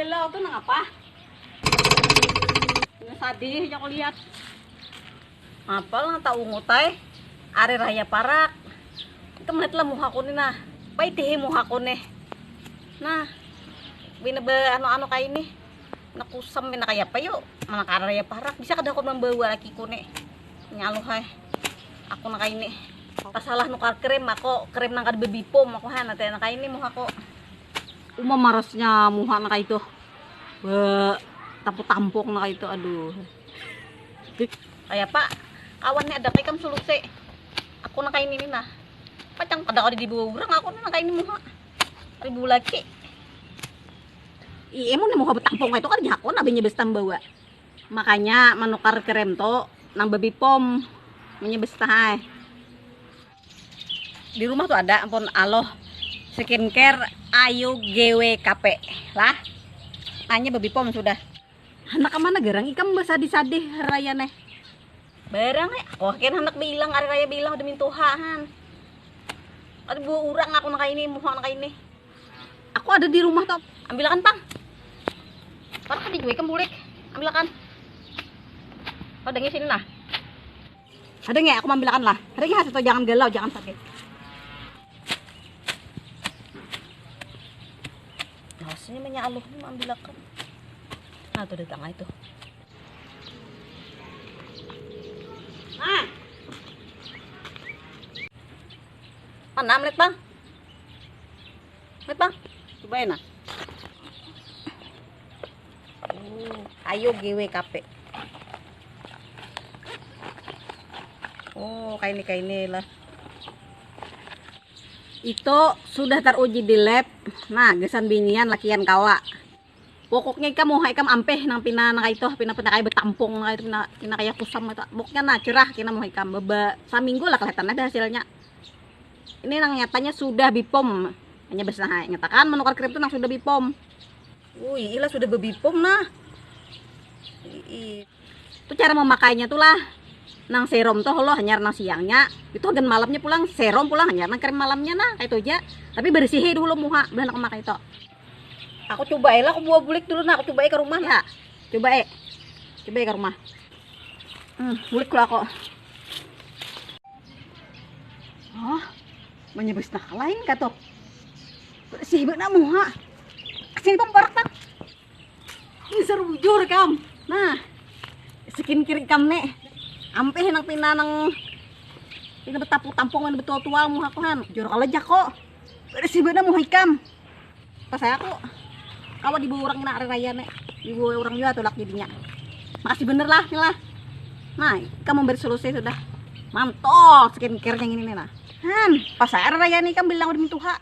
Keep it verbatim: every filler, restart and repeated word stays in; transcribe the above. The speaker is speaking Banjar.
Hello, tuh nang apa? Nang sadih aja aku lihat. Apa lah tak ungut ai. Hari raya parak. Itu melihat lah muhaku nih nah. Paitihi muhaku nih. Nah, bina be anu-anu kayak ini. Nak kusam bina kayak apa yuk? Mana hari raya parak. Bisa kada aku membawa lakiku nih. Nyaluh ai. Aku nak kayak ini. Pasalah nukar krim aku, krim nang kada bebipom aku han, nanti nak kayak ini muhaku. Uma marasnya muha nang itu. Be tampuk-tampuk nang itu, aduh. Kayak apa? Kawan nih ada kayak kamu solusi. Aku nang kayak ini nah. Pacang kada kada dibawa orang aku nang kayak ini muha. Ribu lagi. Iya, mau muha betampung itu kan jago nah banyak bestam bawa. Makanya menukar krim tuh nang bebipom. Menyebes tahai. Di rumah tuh ada ampun aloh skincare Ayu G W K P lah. Hanya bebipom sudah. Anak mana garang ikam basadih-sadih raya neh. Barang eh, aku akhirnya anak bilang hari raya bilang udah mintuha han. Ada dua orang aku nak ini muha nak ini. Aku ada di rumah tuh. Ambilakan pang. Parah di gue ikam bulik. Ambilakan. Kau dengi sini nah. Ada nggak aku mambilakan lah. Ada nggak satu jangan galau jangan sakit. Nah, sini banyak aluh nih ambilakan. Nah, tuh datang itu. Nah. Mana melihat bang? Melihat bang? Coba ya nah. Oh, Ayu G W K P. Oh, kayak ini kayak ini lah. Itu sudah teruji di lab. Nah, gesan binian lakian kawa. Pokoknya ikam mau ikam ampeh nang pina nang itu pina pina kayak betampung nang itu pina pina kayak kusam itu. Pokoknya nah cerah kena mau ikam beba saminggu lah kelihatan ada hasilnya. Ini nang nyatanya sudah bipom. Hanya besar nyatakan menukar krim itu nang sudah bipom. Wih, ilah sudah bebipom nah. Ih. Itu cara memakainya tuh lah. Nang serum tuh lo hanyar nang siangnya. Itu hagan malamnya pulang serum pulang hanyar nang krim malamnya nah kayak itu aja. Tapi bersihi dulu muha belah nak memakai itu. Aku coba ya lah, aku bawa bulik dulu nah, aku coba ya ke rumah nah. Coba eh. Coba ya ke rumah. Hmm, bulik lah aku. Oh, menyebus nah lain katuh. Bersih benar muha. Sini pang parak tak. Ini seru bujur kam. Nah, skincare kam nek. Ampeh nang pina nang pina betapu tampung nang betul tua muha kuhan. Jor kalau jako. Bersih benar muha ikam. Pas saya aku kawa dibawa orang kena hari raya nek. Dibawa orang juga tulak jadinya. Makasih bener lah, nih lah. Nah, kamu memberi solusi sudah. Mantol skincare yang ini nih nah. Han, pas saya hari raya nih kamu bilang udah mintuha.